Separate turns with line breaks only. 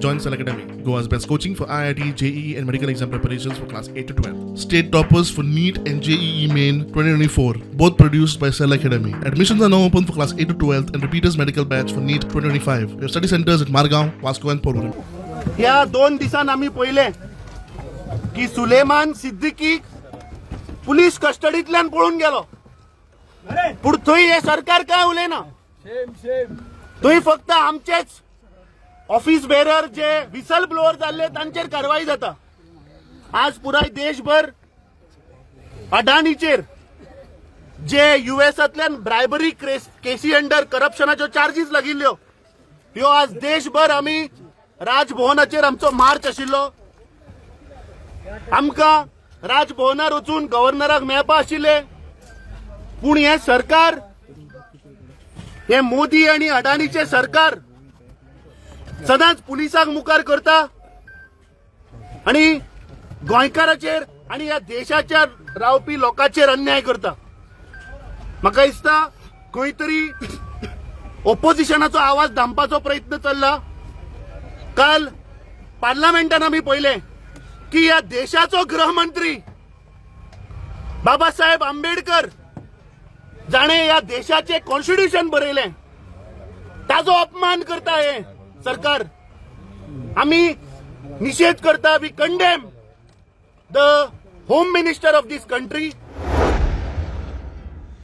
Join Cell Academy, Goa's best coaching for IIT, JEE, and medical exam preparations for class 8 to 12. State toppers for NEET and JEE Main 2024, both produced by Cell Academy. Admissions are now open for class 8 to 12 and repeaters medical batch for NEET 2025. We have study centers at Margao, Vasco, and Porvorim.
ह्या 2 दिसान आमी पळयलें की Suleman Siddiqui police कस्टडींतल्यान पळून गेलो, पूण थंय हे सरकार काय उलयना. थंय फक्त आमचेच ऑफिस बेरर जे विसल ब्लोअर जाल्ले तांचेर कारवाई जाता. आज पुराय देशभर अडाणीचेर जे युएसांतल्यान ब्रायबरी केसी अंडर करप्शनाच्यो चार्जीस लागिल्ल्यो ह्यो आज देशभर आमी राजभवनाचेर आमचो मार्च आशिल्लो. आमकां राजभवनार वचून गव्हर्नराक मेळपा आशिल्ले, पूण हें सरकार, हे मोदी आनी अडाणीचें सरकार सदांच पुलिसांक मुखार करता आनी गोंयकाराचेर आनी ह्या देशाच्या रावपी लोकांचेर अन्याय करता. म्हाका दिसता खंय तरी ओपोजिशनाचो आवाज दामपाचो प्रयत्न चल्ला. काल पार्लमेंटान आमी पळयलें की ह्या देशाचो गृहमंत्री बाबासाहेब आंबेडकर जाणे ह्या देशाचे कॉन्स्टिट्यूशन बरयलें ताजो अपमान करता हे सरकार. आमी निशेध करता. We condemn the Home Minister of this country.